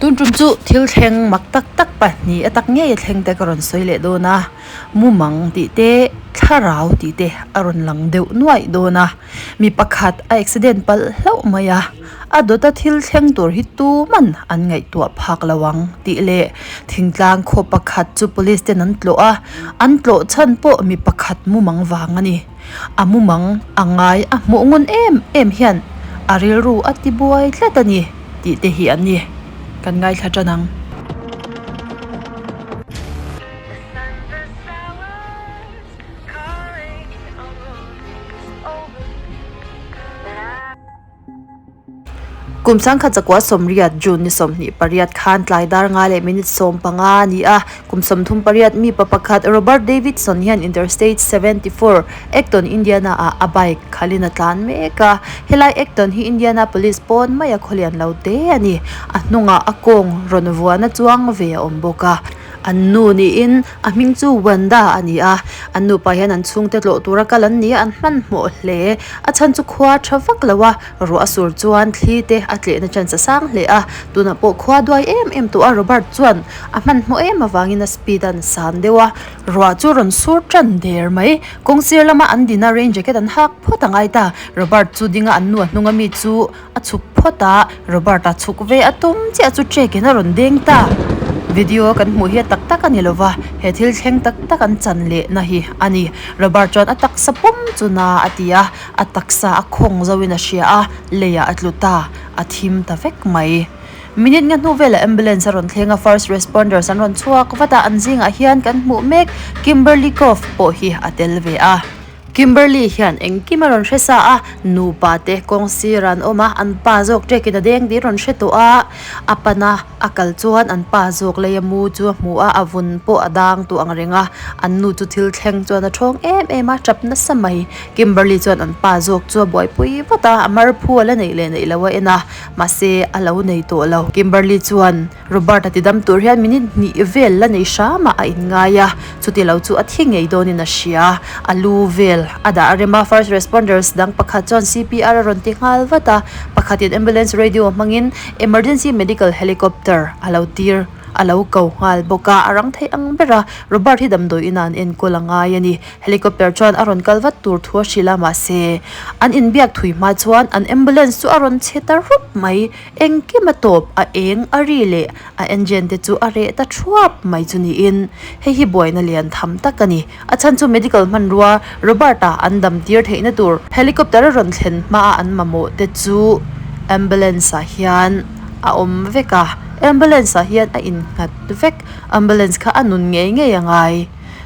Tun tum chu thil thleng mak tak tak pahnih a tak ngei a thleng te ka rawn sawi leh dawn a, mumang tih te thlarau tih te a rawn lang deuh nuaih dawn a, mi pakhat a accident palh hlauh mai a, a dawta thil thleng tur hi tuman an ngaihtuah phak lo ang tih leh thingtlang khaw pakhat chu police ten an tlawh a, an tlawh chhan pawh mi pakhat mumang vang a ni. A mumang a ngai a hmuh ngun em em hian a rilru a ti buai tlat a ni tih te hi an ni. Kan ngaithla tan ang. Kum sangkhat zakua sawmriat, June ni 28 khan tlai dar nga leh minute 15 a ni a. Kum 38 mi pa pakhat Robert Davidson hian Interstate 74, Acton, Indiana ah a bike khalhin a tlan mek a. Helai Acton hi Indianapolis pawn maia khawlian lo te a ni. A hnungah a kawng rawn vuan a chuang ve a awm bawk a. An nu niin a hming chu Wanda a ni a, an nupa hian an chhungte tlawh tura kal an ni a, an hmanhmawh hle. A chhan chu khua tha vak lo a, ruah a sur chuan thli te a tlehna chance a sang hle a, tunah pawh khua duai em em tawh a, Robert chuan a hmanhmawh em avangin a speed a an san deuh a, ruah chu rawn sur tan der mai. Kawng sir lama an dina rain jacket an hak phawt a ngai ta, Robert chu dinga an nu a hnunga mi chu A chhuk phawt a, Robert-a chhuk ve a tum chiah chu trek in a rawn deng ta. Video kan hmuh hi a tak tak a ni lova, he thil thleng tak tak an chan leh na hi a ni. Robert chuan a taksa pawm chu na a ti a, a taksa a khawng zo in a hria a, leiah a tlu ta, a thim ta vek mai. Minute nga hnu velah ambulance a rawn thleng a, first responders an rawn chhuak vat a, an zingah hian kan hmuh mek Kimberly Goff pawh hi a tel ve a. Kimberly hian engkim a rawn hre sa a, nupa te kawng sir an awm a, an pa zawk ṭekin a deng tih a rawn hre tawh a, a pana a kal chuan an pa zawk lei a mu chu a hmu a, a vun pawh a dang tawh ang reng a, an nu chu thil thleng chuan a ṭhawng em em a, ṭap nasa mai. Kimberly chuan an pa zawk chu a buaipui vat a, a marphu a la neih leh neih loh a en a, mahse a lo nei tawh lo. Kimberly chuan. Robert a tidam tur hian minute hnih vel la nei hram ah a inngai a, chuti lo chu a thi ngei dawnin a hria. A lu vel a dah rem a, first responders dang pakhat chuan CPR a rawn ti nghal vat a, pakhatin ambulance radio hmangin emergency medical helicopter a lo tir a lo ko nghal bawk a, a rang theih ang ber a, Robert hi damdawi inah an enkawl a ngai a ni. Helicopter chuan a rawn kal vat tur thu a hrilh a, mahse an inbiak thui hma chuan an ambulance chu a rawn chhe ta rup mai. Engkim a tawp, a eng, a ri leh a engine te chu a reh ta thuap mai chu niin hei hi buaina lian tham tak a ni. A chhan chu medical hmanrua Robert-a an dam tir theihna tur helicopter a rawn thlen hmaa an mamawh te chu ambulance ah hian a awm vek a, ambulance ah hian a innghat vek, ambulance kha a nun ngei ngei a ngai.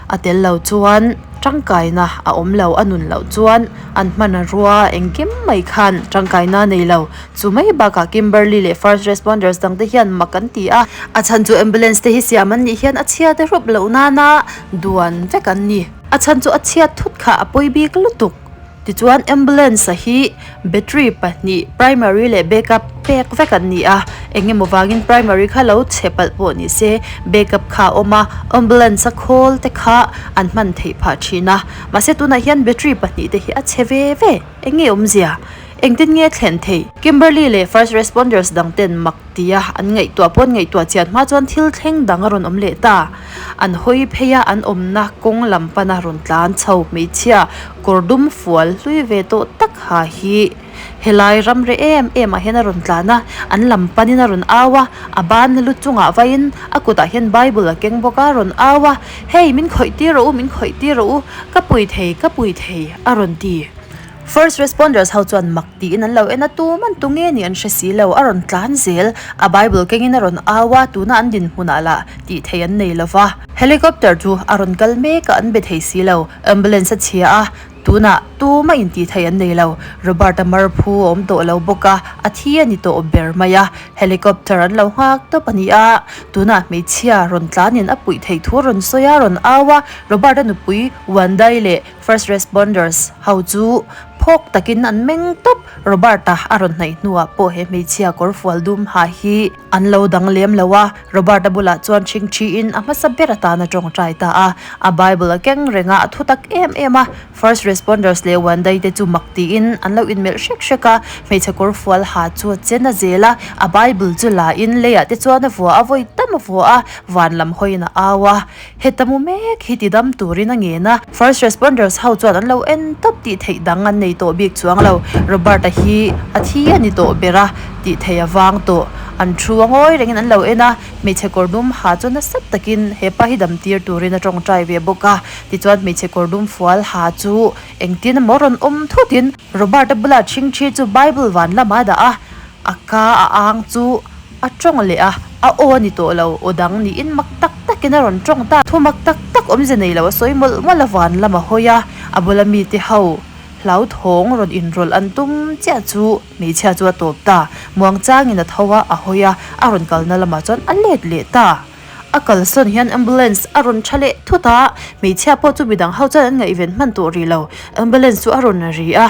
A tel lo chuan tangkaina a awm lo, a nun loh chuan an hman a rua engkim mai khan tangkaina a nei lo. Chu mai bakah Kimberly leh first responders dang te hian mak an ti a, a chhan chu ambulance te hi siam an nih hian a chhiat a hrup loh nana duan vek an ni. A chhan chu a chhiat thut kha a pawi bik lutuk. Tichuan ambulance a hi battery pahnih primary leh backup pek vek an ni a, eng emaw vangin primary kha lo chhe palh pawh ni se backup kha a awm a, ambulance a khawl te kha an hman theih phah thin a, mahse tunah hian battery pahnih te hi a chhe ve ve, eng nge awmzia? Engtin nge thlen theih? Kimberly leh first responders dang ten mak tia an ngaihtuah pawn ngaihtuah chian hma chuan thil thleng dang a rawn awm leh ta. An hawi phei a, an awmna kawng lam pana rawn tlan chho hmeichhia kawr dum fual hlui ve tawh tak ha hi helai ram reh em em ah hian a rawn tlan a, an lam panin a rawn au a, a ban lu chungah vaiin a kutah hian bible a keng bawk a, rawn au a, Hei min khawih tir rawh u, min khawih tir rawh u, ka pui thei, ka pui thei a rawn ti. First responders ho chuan mak tiin an lo en a, tuman tunge nih an hre si lo, a rawn tlan zel, a bible kengin a rawn au a, tuna an dinhmunah lah tih theih an nei lo va. Helicopter chu a rawn kal mek a, an be thei si lo, ambulance a chhia a, tunah tuma intih theih an nei lo, Robert-a marphu a awm tawh lo bawk a, a thi a ni tawh ber mai a, helicopter an lo nghak tawp a ni a, tunah hmeichhia rawn tlanin a puih theih thu a rawn sawi a, rawn au a, Robert-a nupui Wandai leh First responders ho chu Phawk takin an meng tawp. Robert-a a rawn hnaih hnuah pawh he hmeichhia kawr fual dum ha hi an lo dang lem lo a. Robert-a bulah chuan ṭhingṭhiin a hmasa ber atan a ṭawngṭai ta a. A Bible a keng reng a, a thu tak em em a. First responders leh Wandai te chu mak tiin an lo inmelh hrek hrek a. Hmeichhe kawr fual ha chu a chen a zel a, a Bible chu la in leiah te chuan a vua a, vawi tam a vua a, van lam hawiin a au a. Heta mu mek hi ti dam turin a ngen a, first responders ho chuan an lo en tawp tih theih dang an nei tawh bik chuang lo. Robert-a hi a thi a ni tawh ber a tih theih a vang tawh. An thu a ngawi rengin an lo en a, hmeichhe kawr dum ha chu nasa takin hepa hi dam tir turin a tawngtai ve bawk a. Tichuan hmeichhe kawr dum fual ha chu engtin emaw rawn awm thutin Robert-a bula ṭhingṭhi chu Bible van lamah a dah a, a ka a ang chu A tawng leh a, a aw a ni tawh lo, aw dang niin mak tak takin a rawn tawng ta. Thu mak tak tak awmze nei lo a sawi mawlh mawlh a van lam a hawi a, a bula mite ho hlauthawng rawn inrawlh an tum chiah chu hmeichhia chu a tawp ta. Muangchangin a tho a, a hawi a, a rawn kalna lamah chuan a let leh ta. A kalsawn hian ambulance a rawn tha leh thut a, hmeichhia pawh chu midang ho chuan an ngaihven hman tawh rih lo. Ambulance chu a rawn ri a.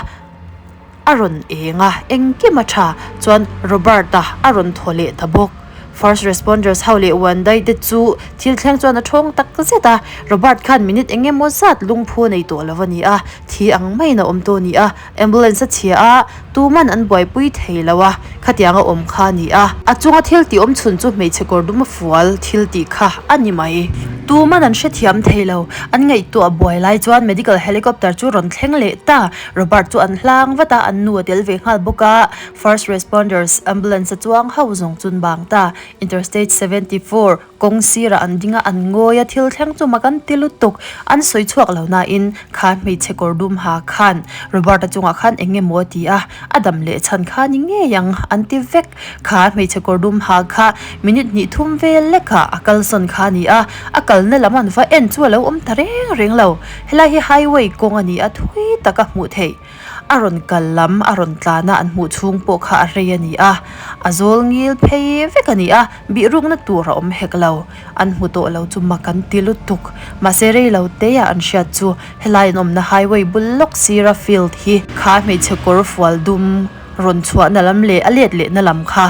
A rawn eng a, engkim a tha chuan Robert-a a rawn thaw leh ta bawk. First responders ho leh Wandai te chu thil thleng chuan a thawng tak zet a, Robert khan minute eng emaw zat lungphu a nei tawh lo a ni a, thi ang maiin a awm tawh a ni a, ambulance a chhia a, tuman an buaipui thei lo a, khatiang a awm kha a ni a. A chunga thil tih awm chhun chu hmeichhe kawr dum a fual thil tih kha a ni mai. Tuman an hrethiam thei lo, an ngaihtuah buai lai chuan medical helicopter chu rawn thleng leh ta. Robert chu an hlang vat a, an nu a tel ve nghal bawk a, first responders ambulance a chuang ho zawng chun bang ta. Interstate 74 kawng sirah an ding a, an ngawi a, thil thleng chu mak an ti lutuk. An sawi chhuak lo nain kha hmeichhe kawr dum ha khan Robert-a chungah khan eng emaw a ti a, a dam leh chhan kha ni ngei ang an ti vek. Kha hmeichhe kawr dum ha kha minute hnih thum vel lekah a kalsawn kha a ni a, a kalna lam an va en chu a lo awm ta reng reng lo. Helai hi highway kawng a ni a, thui taka hmuh theih. A rawn kal lam a rawn tlan a, an hmuh chhung pawh kha a rei a ni a, a zawl ngil phei vek a ni a, bih rukna tur a awm hek lo. An hmu tawh lo chu mak an ti lutuk. Mahse rei lo te ah an hriat chu helai an awmna highway bul lawk sira field hi kha hmeichhe kawr fual dum rawn chhuahna lam leh a let lehna lam kha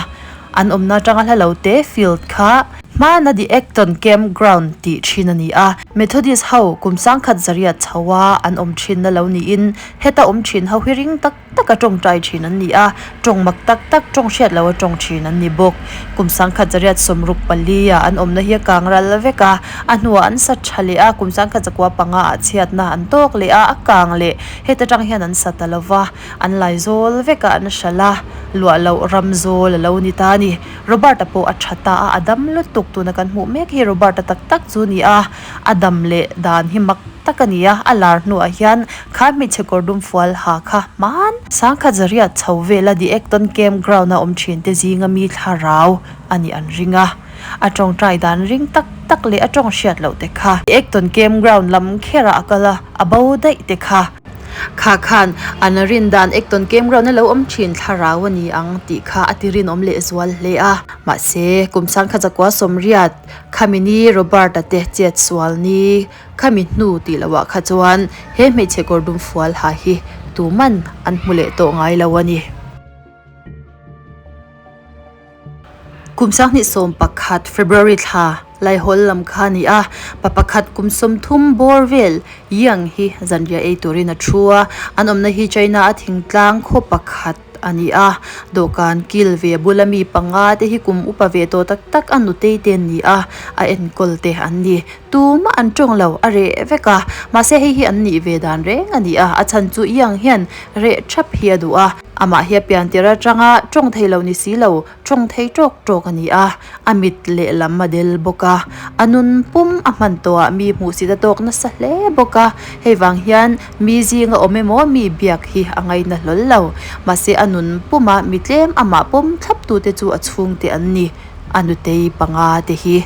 an awmna atanga hla lo te field kha hmana The Acton Camp Ground tih thin a ni a. Methodist ho kum sangkhat zariat chho a an awm thinna lo niin heta awm thin ho hi ring tak tak a tawngtai thin an ni a, tawng mak tak tak tawng hriat lo a tawng thin an ni bawk. Kum sangkhat zariat 64 ah an awmna hi a kang ral vek a, a hnuah an sa tha leh a, kum sangkhat zakua panga ah chhiatna an tawk leh a, a kang leh heta tang hian an sa ta lo va. An lai zawl vek a, an hralh a, luah loh ram zawl a lo ni ta a ni. Robert-a pawh a tha ta a, a dam lutuk tuna kan hmuh mek hi Robert-a tak tak chu ni a, a dam leh dan hi mak tak a ni a, a lar hnuah hian kha hmeichhe kawr dum fual ha kha hman sangkhat zariat chho vela The Acton Camp Ground a awm thin te zinga mi thlarau a nih an ring a, a tawngtai dan ring tak tak leh a tawng hriat loh te kha The Acton Camp Ground lam kherah a kal a, a bo daih te kha. Kha khan an rin dan Acton Cameron a lo awm thin thlarau a ni ang tih kha a ti rinawm leh zual hle a. Mahse, kum sangkhat zakua sawmriat khami ni Robert-a te chet sual ni khami hnu tih loh ah kha chuan he hmeichhe kawr dum fual ha hi tuman an hmu leh tawh ngai lo a ni. Kum 2011 February thla Laihawl lam kha a ni a, pa pakhat kum 30 bawr vel Yang hi zanriah ei turin a thu a, an awmna hi China a thingtlang khaw pakhat a ni a, dawhkan kil ve bula mi panga te hi kum upa ve tawh tak tak a nutei te an ni a, a enkawl te an ni. Tumah an tawng lo, a reh vek a, mahse hei hi an nih ve dan reng a ni a, a chhan chu Yang hian reh thap hi a duh a. Amah hi a pian tir atanga tawng thei lo ni si lo, tawng thei tawk tawk a ni a, a mit lehlam a del bawk a, a nun pum a hman tawhah mi hmuhsit a tawk nasa hle bawk a, hei vang hian mi zinga awm emaw mi biak hi a ngaina hlawl lo. Mahse a nun puma mi tlem amah pawm thlaptute chu a chhungte an ni, a nutei panga te hi.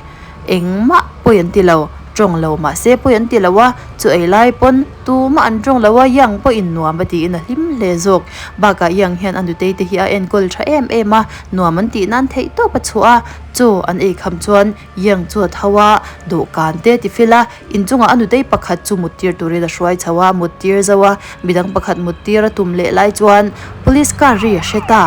Engmah pawi an ti lo, tawng lo mahse pawi an ti lo a, chu ei lai pawn tumah an tawng lo a, Yang pawhin nuam a tiin a hlim hle zawk. Bakah Yang hian a nutei te hi a enkawl tha em em a, nuam an tih nan theih tawp a chhuah a, Chaw an ei kham chuan Yang chu a tho a, dawhkan te ti fil a, inchungah a nutei pakhat chu mut tir turin a hruai chho a, mut tir zo a, midang pakhat mut tir a tum leh lai chuan police car ri a hre ta.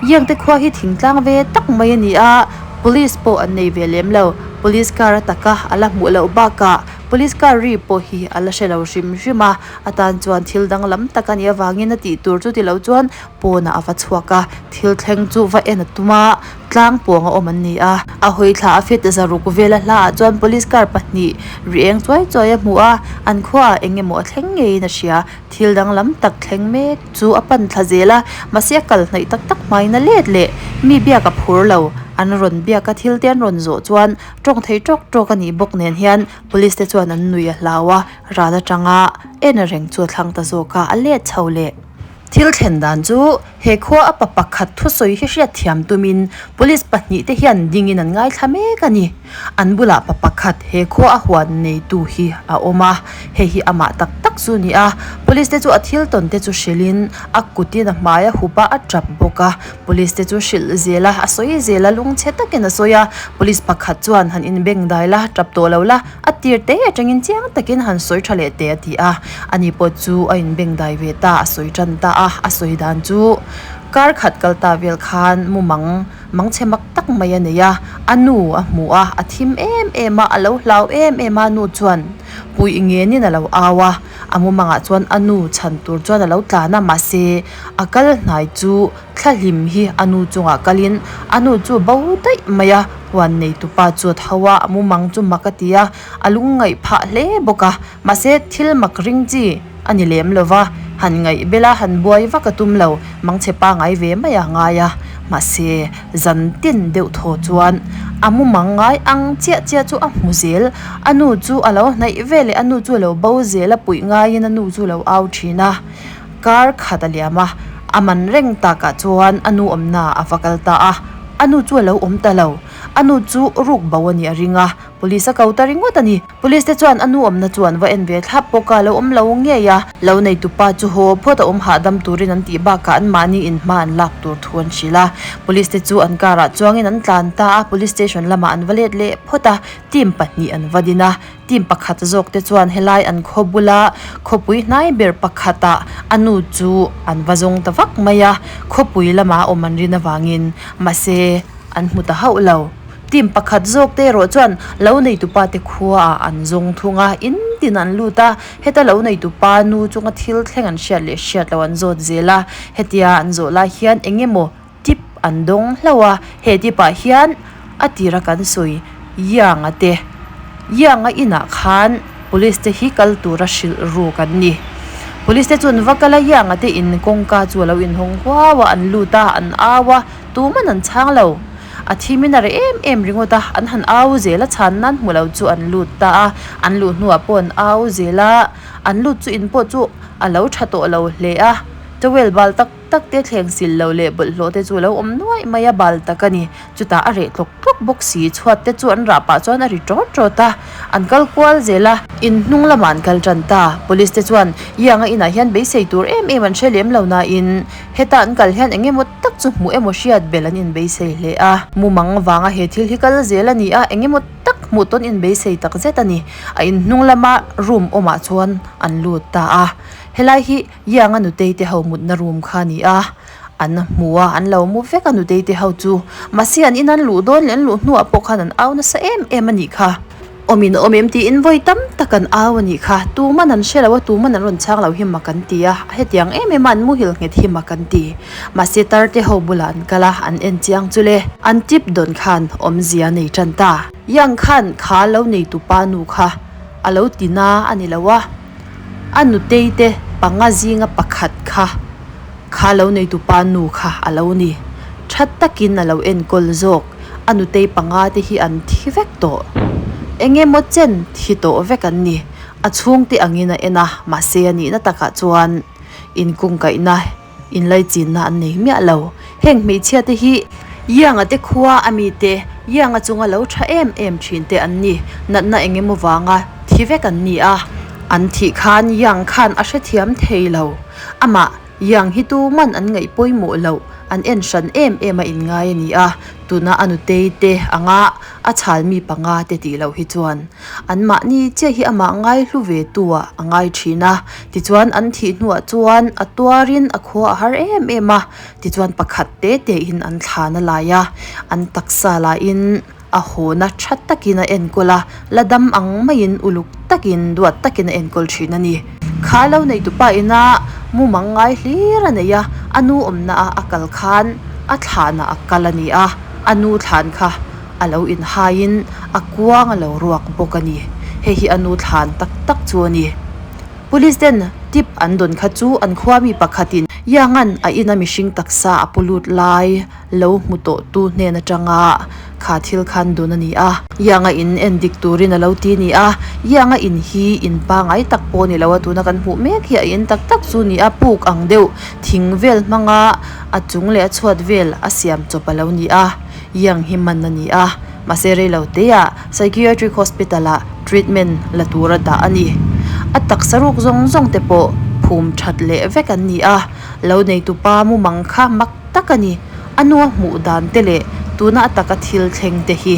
Yang te khua hi thingtlang ve tak mai a ni a, police pawh an nei ve lem lo. Police car a taka a la hmuh loh bakah police car ri pawh hi a la hre lo hrim hrim a, atan chuan thil danglam tak a nih avangin a tih tur chu ti lo chuan pawnah a va chhuak a, thil thleng chu va en a tum a, tlang pawng a awm an ni a. A hawi thla a fit zaruk vela hlaah chuan police car pahnih ri eng chuai chuai a hmu a, an khuaah eng emaw a thleng ngeiin a hria. Thil danglam tak thleng mek chu a pan thla zel a, mahse a kal hnaih tak tak hmain a let leh. Mi biak a phur lo, an rawn biak a thil te an rawn zawh chuan tawng thei tawk tawk a nih bawk nen hian police te chuan an nui a hlau a, ral atanga en reng chu a thlang ta zawk a, a let chho leh. Thil thlen dan chu he khua a pa pakhat thusawi hi hriatthiam tumin police pahnihte hian dingin an ngaithla mek a ni. An bulah pa pakhat he khua a huan neitu hi a awm a, hei hi amah tak tak chu a ni a. Police te chu a thil tawn te chu hrilhin a kutin a hmai a hup a, a tap bawk a. Police te chu hrilh zel a, a sawi zel a, lungchhe takin a sawi a. Police pakhat chuan han inbeng dai la, tap tawh lo la. A tir te atangin chiang takin han sawi tha leh teh a ti a, ani pawh chu a inbengdai ve ta, a sawi tan ta a, a sawi dan chu kar khat kal ta vel khan mumang mangchhe mak tak mai a nei a, a nu a hmu a, a thim em em a, a lo hlau em em a, nu chuan puih ngenin a lo au a, a mumangah chuan a nu chhan tur chuan a lo tlan a, mahse a kal hnai chu Thlahlim hi a nu chungah kalin a nu chu bo daih mai a, huan neitupa chu a tho a, a mumang chu mak a ti a, a lungngaih phah hle bawk a, mahse thil mak ring chi a ni lem lo va, han ngaih bel a, han buai vak a tum lo, mangchhe pangai ve mai a ngai a, mahse zan tin deuh thaw chuan a mumang ngai ang chiah chiah chu a hmu zel, a nu chu a lo hnaih ve leh a nu chu a lo bo zel a, puih ngaiin a nu chu a lo au thin a. Kar khat a liam a, a man reng takah chuan a nu awmna a va kal ta a, a nu chu a lo awm ta lo. A nu chu ruk bo a nih a ring a, police a ko ta ringawt a ni. Police te chuan a nu awmna chu an va en ve thlap bawk a, lo awm lo ngei a. Lo neitupa chu haw phawt a awm hahdam turin an tih bakah anmahni in hma an lak tur thu an hrilh a. Police te chu an karah chuangin an tlan ta a, police station lamah an va let leh phawt a, team pahnih an va din a. Team pakhat zawk te chuan helai an khaw bula khawpui hnai ber pakhatah a nu chu an va zawng ta vak mai a, khawpui lama awm an rin avangin mahse an hmu ta hauh lo. Team pakhat zawk te erawh chuan lo neitupa te khuaah an zawng thung a, in tin an lut a, heta lo neitupa nu chunga thil thleng an hriat leh hriat loh an zawt zel a, hetia an zawh lai hian eng emaw tip an dawng hlauh a, he tip ah hian a tira kan sawi Yang-a te Yang-a inah khan police te hi kal tura hrilh ruk an ni. Police te chuan va kal a Yang-a te in kawngka chu a lo inhawng huau a, an lut a, an au a, tuman an chhang lo. A thimin a reh em em ringawt a, an han au zel a, chhan nan hmu lo chu an lut ta a, an luh hnuah pawh an au zel a, an lut chu in pawh chu a lo tha tawh lo hle a, towel bal tak tak te thleng sil lo leh bawlhhlawh te chu a lo awm nuaih mai a, bal tak a ni. Chutah a reh tlawk tlawk bawk si, chhuat te chu an rah pah chuan a ri tawt tawt a, an kal kual zel a. In hnung lamah an kal tan ta. Police te chuan Ianga inah hian beisei tur em em an hre lem lo nain heta an kal hian eng emaw tak chu hmuh emaw hriat bel an inbeisei hle a. Mumang vanga he thil hi kal zel a ni a, eng emaw tak hmuh tawn inbeisei tak zet a ni. A in hnung lama room awmah chuan an lut ta a, helai hi Ianga nutei te ho mutna room kha a ni a, an hmu a, an lo mu vek a nutei te ho chu. Mahse an in an luh dawn leh an luh hnuah pawh khan an au nasa em em a nih kha. Awmin awm em tiin vawi tam tak an au a nih kha. Tuman an hre lo a, tuman an rawn chhang lo hi mak an ti a, hetiang em em a an muhil nghet hi mak an ti. Mahse tar te ho bulah an kal a, an en chiang chu le. An tip dawn khan awmzia nei tan ta. Yang khan kha lo neitupa nu kha a lo ti na a ni lo a. A nutei te panga zinga pakhat kha kha lo neitupa nu kha a lo ni. Tha takin a lo enkawl zawk. A nutei panga te hi an thi vek tawh. Eng emaw chen thi tawh vek an ni. A chhungte angin a en a, mahse a nihna takah chuan inkungkaihna inlaichinna an nei miah lo. Heng hmeichhia te hi Ianga te khua a mi te, Ianga chunga lo tha em em thin te an ni. Natna eng emaw vanga thi vek an ni a. An thih khan Iang khan a hrethiam thei lo. Amah Iang hi tuman an ngaih pawimawh loh. An en hran em em a inngai a ni a, tuna a nutei te anga a chhal mi panga te tih loh hi chuan anmahni chiah hi amah ngai hlu ve tu ah a ngai thin a. Tichuan an thih hnuah chuan a tuarin a khua a har em em a, tichuan pakhat te te in an thlan a lai a, an taksa lahin a hawna tha takin a enkawl a, la dam ang maiin uluk takin duat takin a enkawl thin a ni. Kha lo neitupa ina mumang ngai hlir a nei a, a nu awmna a a kal khan a thlanah a kal a ni a, a nu thlan kha a lo inhaiin a kuang a lo ruak bawk a ni. Hei hi a nu thlan tak tak chu a ni. Police ten tip an dawn kha chu an khua mi pakhatin Yangan a ina mihring taksa a pu lut lai lo hmu tawh tu hnen atanga kha thil khan dun a ni a. Yanga in en dik turin a lo ti a ni a. Yanga in hi in pangai tak pawh a ni lo a, tuna kan hmuh mek hi a in tak tak chu a ni a, puk ang deuh thing vel hmanga a chung leh a chhuat vel a siam chawp a lo ni a. Yang hi man a ni a, mahse reilo teah Psychiatric Hospital ah treatment la tura dah a ni. A taksa ruk zawng zawng te pawh phum that leh vek an ni a, lo neitupa mumang kha mak tak a ni. A nu a hmuh dan te leh tuna a taka thil thleng te hi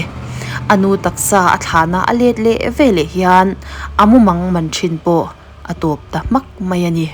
a nu taksa a thlana a let leh ve leh hian a mumang man thin pawh a tawp ta hmak mai a ni.